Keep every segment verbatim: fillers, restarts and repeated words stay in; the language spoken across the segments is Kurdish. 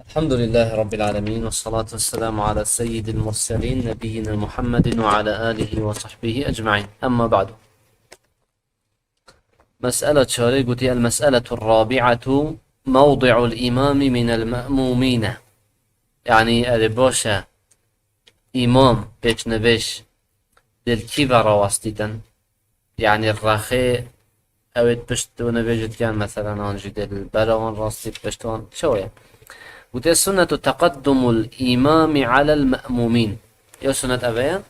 الحمد لله رب العالمين، والصلاة والسلام على سيد المرسلين نبينا محمد وعلى آله وصحبه أجمعين. أما بعد. مسألة çarê gotî, المسألة الرابعة موضع الإمام من المأمومين. Yani, erê baş e, îmam, pêşnivêj, di li kî ve rawestîtin? Yani, rexê ew ê pişt û nivêjê dikin, meselen, an jî di li bera wan rastî pişt wan, çawa ye? Gotê, سنة تقدم الإمام على المأمومين. Ya sunet ev e,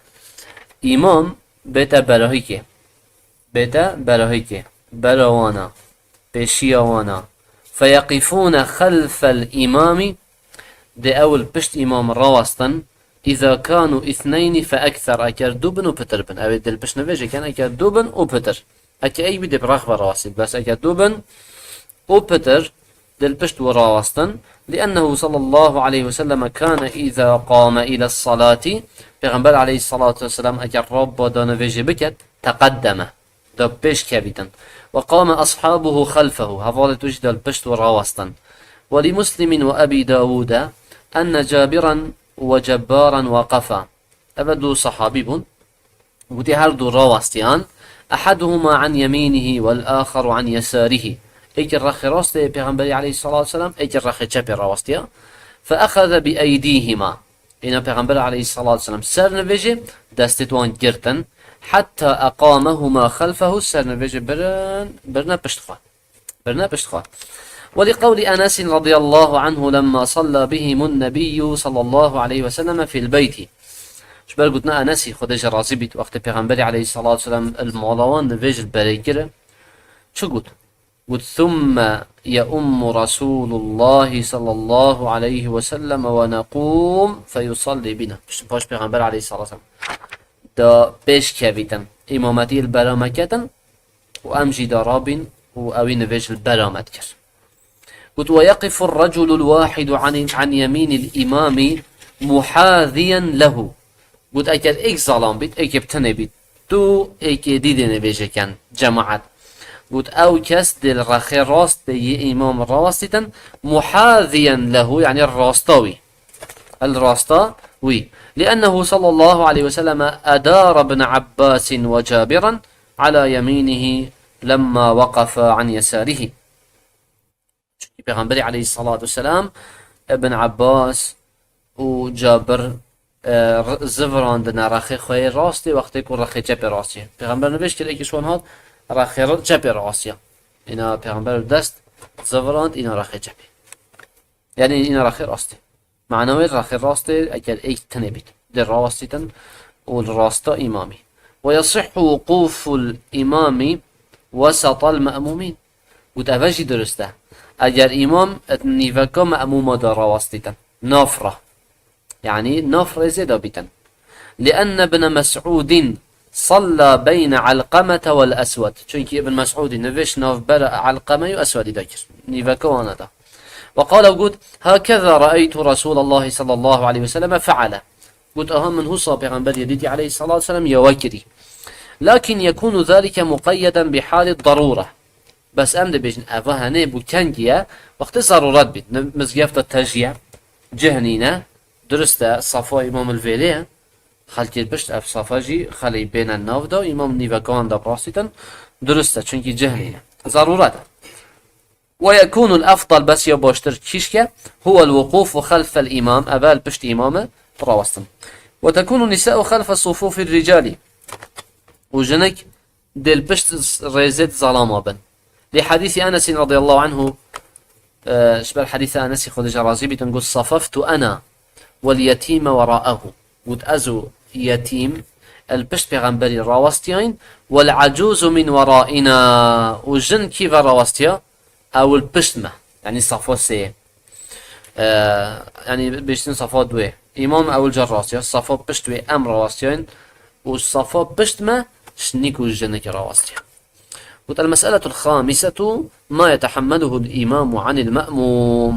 îmam bête berahîkê. Bête berahîkê. Bera wana. Pêşiya wana. فيقفون خلف الإمام. Dê ew li pişt îmam rawestin. إذا كانوا اثنين فأكثر. Eker du bin û pitir bin. Ew ê dê li pişt nivêjê kin, eker du bin û pitir. Eke ey bî dê bi rex ve rawestî. Bes eker du bin û pitir, dê li pişt wî rawestin. لأنه صلى الله عليه وسلم كان إذا قام إلى الصلاة. Pêxember aleyhissalatu vesselam eker rabba da nivêjê biket, تقدم. Da pêş kevîtin. وقام أصحابه خلفه. Hevalê wî jî da li pişt wî rawestin. ولمسلم وأبي داود أن جابرا وجبارا وقفا. Ev du sahabî bûn. Gotî her du rawestiyan. أحدهما عن يمينه والآخر عن يساره. Êkî rexê rastê Pêxemberî aleyhissalatu vesselam, êkî rexê çepê rawestiya. فأخذ بأيديهما. Îna Pêxember aleyhissalatu vesselam ser nivêjê destê wan girtin. حتى أقامهما خلفه, ser nivêjê birin, birine pişt xwe. Birine pişt xwe. ولقول أنس رضي الله عنه لما صلى بهم النبي صلى الله عليه وسلم في البيت. Ji ber gotina Enesî, Xwedê ji razî bît, wextê Pêxemberî aleyhissalatu vesselam li mala wan nivêj li berê kir, çi got? Got, ثم يؤم رسول الله صلى الله عليه وسلم ونقوم فيصلي بنا. Pişt paş Pêxember aleyhissalatu vesselam da pêş kevîtin, îmametî li bera me ketin, û em jî da rabîn û ewî nivêj li bera me dikir. Got, ويقف الرجل الواحد عن، عن يمين الإمام محاذيا له. Got, eker êk zalam bît, êkê bi tenê bît, tu êkê dî dê nivêjê ken, cemaet. Got, ew kes dê li rexê rastê yê îmam rawestîtin, محاذيا له, yani rasta wî. El rasta wî. لأنه صلى الله عليه وسلم أدار ابن عباس وجابرا على يمينه لما وقفا عن يساره. Çunkî Pêxemberî aleyhissalatu vesselam Ibn Abbas û Cabir, e, r-, zivirandine rexê xwe yê rastê wextê ku rexê çepê rastî. Pêxember nivêj kir, êkî ji wan hat rexê r-, çepê rastiya. Îna Pêxember dest zivirand îna rexê çepê. Yanî îna rexê rastê. Mana wê rexê rastê eger êk tenê bît, dê rawestîtin û li rasta îmamî. ويصح وقوف الإمام وسط المأمومين. Got, ev jî durist e. Eger îmam di nîveka me'mûma de rawestîtin, nav re. Yanî nav rêzê de bîtin. لأن ابن مسعود صلى بين علقمة والأسود. Çunkî Ibn Mes'ûdî nivêj navbera Alqemeyê û Eswedî de kir. Nîveka wana da. وقال, got, هكذا رأيت رسول الله صلى الله عليه وسلم فعل. Got, aha min husa Pêxemberê dîtî aleyhissalatu vesselam ya we kirî. لكن يكون ذلك مقيدا بحال الضرورة. Bes em dibêjin, eva henê bû kengî ye, wextê zerûret bît. Ni-, mizgefta te jî ye, cih nîne, durist e, safa îmam li vêrê ye. Xelkê pişt ev safa jî xelê bêne nav de û îmam nîveka wan de rastîtin, durist e, çunkî cih nîne. Zerûret e. ويكون الأفضل, bes ya baştir kîşk e, هو الوقوف خلف الإمام, ev e li pişt îmam e rawestin. وتكون النساء خلف صفوف الرجال. Û jinik dê li pişt rêzê zalama bin. لحديث أنس رضي الله عنه, e, ji ber hedîsa Enesî, Xwedê ji razî bîtin, got, صففت أنا واليتيم وراءه. Got, ez û yetîm li pişt Pêxemberî rawestiyayîn, والعجوز من ورائنا, û jin kî ve rawestiya? Ew li pişt me. Yanî safa sê. E, yanî bêjtin safa duê. Îmam ewil car rastiya, safa pişt wê em rawestiyayîn û safa pişt me ji nîk û jinikê rawestiya. Got, المسألة الخامسة ما يتحمله الإمام عن المأموم.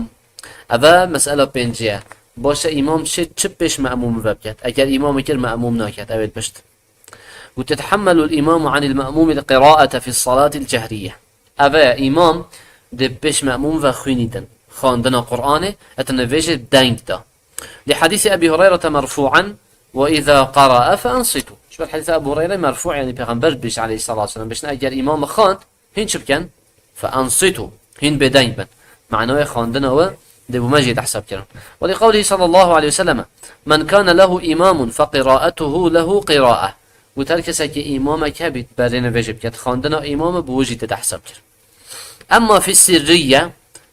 Ev e mesela pêncî ye. Baş e, îmam çi, çi pêş me'mûm ve biket? Eger îmamê kir me'mûm naket, ew ê pişt. Got, يتحمل الإمام عن المأموم القراءة في الصلاة الجهرية. Ev e, îmam dê pêş me'mûm ve xwînîtin. xwendina Qur'anê, et nivêjê deng da. Li hadîsê Ebî Hureyre te merfû'an, "Ve izâ qara'a fe ensitu." Ji ber hadîsa Ebû Hureyre merfû, yanî Pêxember dibêje aleyhissalatu vesselam, bêjin eger îmam xwend, hîn çi bikin? Fe ensitu. Hîn bêdeng bin. Manaya xwendina we dê bo me jî dehsab kirin. Ve li qewlihî sallallahu aleyhi ve sellem, "Men kâne lehu îmamun fe qiraetuhu lehu qirae." Got her kesekî îmamek hebît, berê nivêjê biket, xwendina îmamê bi wî jî tê dehsab kir. Emma fî sirriye,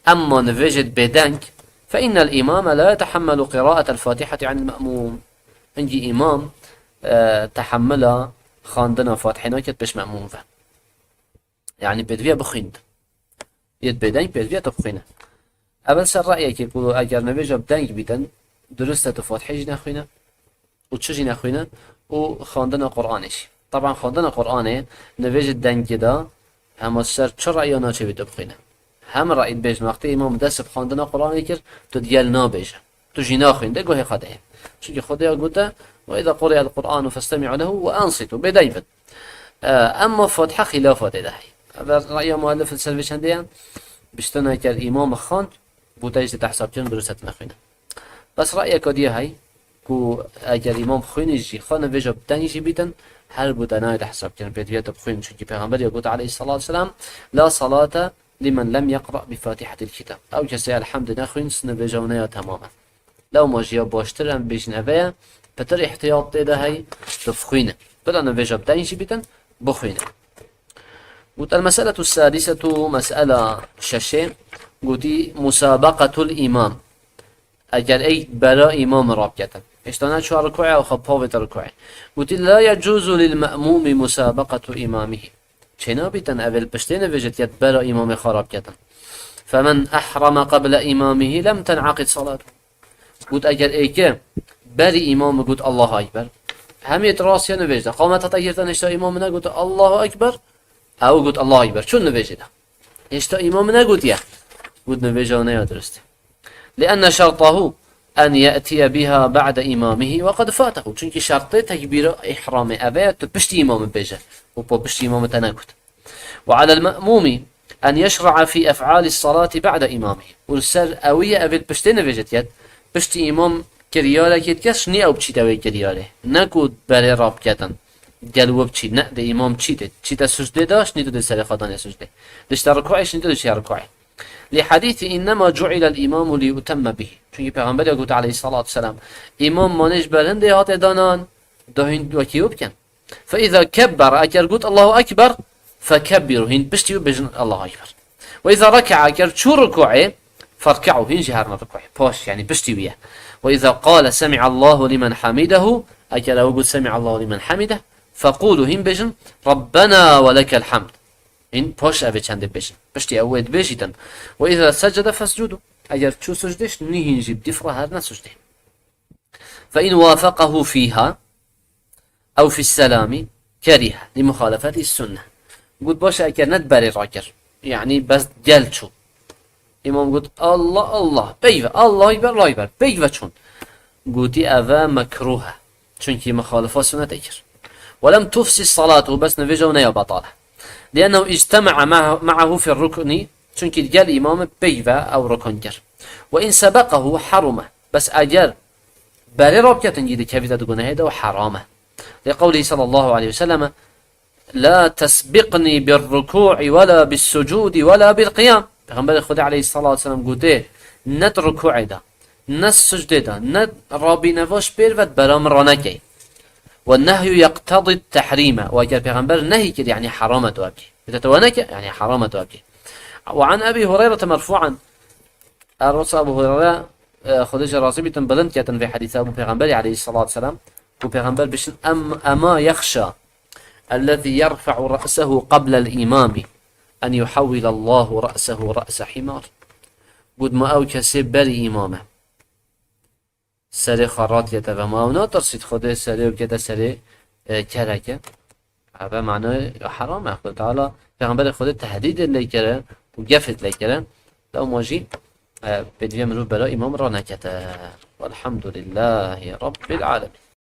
emma nivêjê bêdeng, fe innel îmame la yetehemmelu qiraetel fatihati anil me'mûm. Hingî îmam, e, tehemmila xwendina Fatihê naket pêş me'mûm ve. Yanî pêdiviya bixwîn. Yê bêdeng pêdiviya tu bixwîne. Evel ser reyekê ku eger nivêja bi deng bîtin, dirust e tu Fatihê jî nexwîne û çi jî nexwîne û xwendina Qur'anê jî. Taban xwendina Qur'anê nivêjê dengê de hema ser çi reya naçê wî tu bixwîne. Hem rey dibêjin wextê îmam dest bi xwendina Qur'anê kir, tu digel nabêje. Tu jî naxwînde guhê xwe de ye. Çunkî Xwedê ya gote, "Ve izâ quri'el Qur'anu festemi'u lehu ve ensitu." Bêdeng bin. E, emma Fatiha xilafa tê de heye. Ev reya muellif li ser vê çendê ye. Biştine eger îmam xwend, bo te jî tê hesab kirin, dirust e tu nexwîne. Bes reyeka diye heye, ku eger îmam xwînî jî, xwe nivêja bi deng jî bîtin, her bo te nayê tê hesab kirin, pêdiviya tu bixwîn. Çunkî Pêxember ya gote aleyhissalatu vesselam, "La salate limen lem yeqra bi fatihatil kitab." Ew kesê elhamdî nexwîn, nivêja wî neya temam e. Lewma jî ya baştir em bêjin eve ye, pitir îhtiyat tê de hey, tu bixwîne. Bila nivêja bi deng jî bîtin, bixwîne. Got, el meseletu sadisetu, mesela şeşê, gotî, musabaqatul îmam. Eger ey bera îmam rabketin. Hêşta neçû rikûê û xwe pavêt rikûê. Gotî, la yecuzu lil me'mûmi musabaqatu îmamihî. Çênabîtin ev ê li piştê nivêjit yet bera îmamê xwe rabketin. Femen ehreme qeble îmamihî lem ten'aqid salatu. Got eger êke berî îmamê got Allahu Ekber. Hem yê di rastiya nivêj de. Qamet hate girtin hêşta îmamê negot Allahu Ekber. Ew got Allahu Ekber. Çûn nivêjê de. Hêşta îmamê negotiye. Got nivêja wî neya dirust e. Li'enne şertahu en ye'tiye biha ba'de îmamihi ve qed fatehu. Çunkî şertê tekbîra îhramê ev e, tu piştî îmamê bêje. Û po piştî îmamê te negot. Ve alel me'mûmi en yeşra'a fî ef'alî salati ba'de îmamihi. Û li ser ewî ye ev ê piştê nivêjit yet. Piştî îmam kiryarekê dike, şinî ew biçîte wê kiryarê. Ne ku berê rabiketin. Gel we biçî, ne, dê îmam çî dê. Çîte sucdê de, şinî tu dê serê xwe danê sucdê. Dişte rikûê, şinî tu dê çiye rikûê. Li hadîsî innema cu'ilel îmamu li yu'temme bihî. Çunkî Pêxember ya gote aleyhissalatu vesselam, îmam manê ji ber hindê hate danan, da hîn wekî wî bikin. Fe îza kebbere, eger got Allahu Ekber, fekebbîru, hîn piştî wî bêjin Allahu Ekber. Ve îza reke'a, eger çû rikûê, ferke'u, hîn jî herin rikûê. Paş, yanî piştî wî ye. Ve îza qale semi'allahu limen hamidehu, eger ew got semi'allahu limen hamideh, feqûlu, hîn bêjin, Rabbena ve lekel hamd. Hîn paş ev ê çendê bêjin. Piştî ew ê dibêjîtin. Ve îza secede fescudu. Eger çû sucdê, şinî hîn jî bi dîf re herine sucdê. Fe in wafeqehu fîha ew fis selami kerihe li muxalefetî sunne. Got baş e, eger ne di berê rakir, yanî bes gel çû. Îmam got Allah Allah, peyve, Allah Ekber, Allah Ekber, peyve çûn. Gotî eve mekruh e. Çunkî muxalifa sunetê kir. Ve lem tufsi salatu, bes nivêja wî neya betal e. Liennehu ictema'a ma'ahu fir rukni, çunkî gel îmamê peyve ew rukun kir. Ve in sebeqehu haruma. Bes eger berê rabiketin jî dikevîte di gunehê de û heram e. Li qewlî sallallahu aleyhi ve sellem, "La tesbiqnî bir rukû'i ve la bis sucûdi ve la bil qiyam." Pêxemberê Xwedê aleyhissalatu vesselam gotê, ne di rukû'ê de, ne sucdê de, ne rabîne va ji pêr ve di bera min ranekey. Ve nehyu yeqtedî tehrîme. Û eger Pêxember nehî kir, yanî heram e tu wekî. Bide tu weneke, yanî heram e tu wekî. Ve an Ebî Hureyre merfû'an, Erosa Ebu Hureyre, e, Xwedê ji razî bîtin, bilind ketin vê hedîse bo Pêxemberî aleyhissalatu vesselam, ku Pêxember bêjin, "Em-, ema yexşa ellezî yerfe'u re'sehu qeblel îmamî en yuhewwilallahu re'sehu re'se himar." Got, ma ew kesê berî îmam e. Serê xwe radikete ve, ma ew natirsît Xwedê serê wî bikete serê, e, kereke. Eve manayê heram e. Xwedê Teala, Pêxemberê Xwedê tehdîdê lê kire û gefê lê kire. Lewma jî, e, pêdiviya mirov bera îmam ranekete. Welhamdulillahî Rabbil alemin.